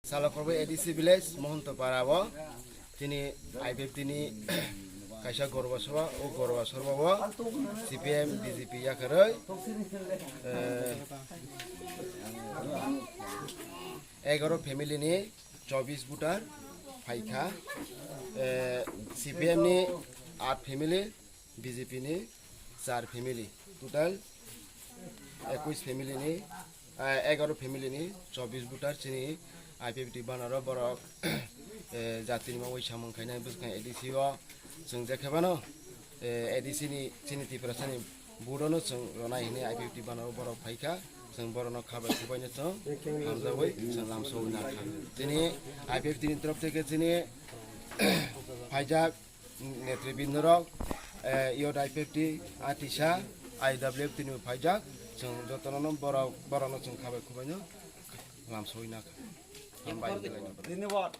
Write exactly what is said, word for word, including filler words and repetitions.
Salakorbo A D C village, Mohonto Para o, tini I P F T ni kaisa Gorba Sabha, o Gorba Sabha o C P M, B J P yakarwi, eh, egaro family ni chobis voter phaikha, eh, C P M ni aat family, B J P ni char family, total ekush family ni, eh, egaro family ni chobis voter chini I P F T banaro borok, eh, jatini mangwi samung khainai bwskang A D C o chwng je khe bano, eh, A D C ni chini Tiprasa ni vote no chwng ronai hwnwi I P F T banaro borok phaikha, chwng borokno khabai khubaino chwng hamjagwi chwng lamsogwi nakha. Chini I P F T ni torop theke chini phaijak netribindorok, eh, Youth I P F T, Atisa, I W F T ni phaijak, chwng jotono borok, borokno chwng khabai khubaino lamsogwi nakha. Hambai. Dhanyabad.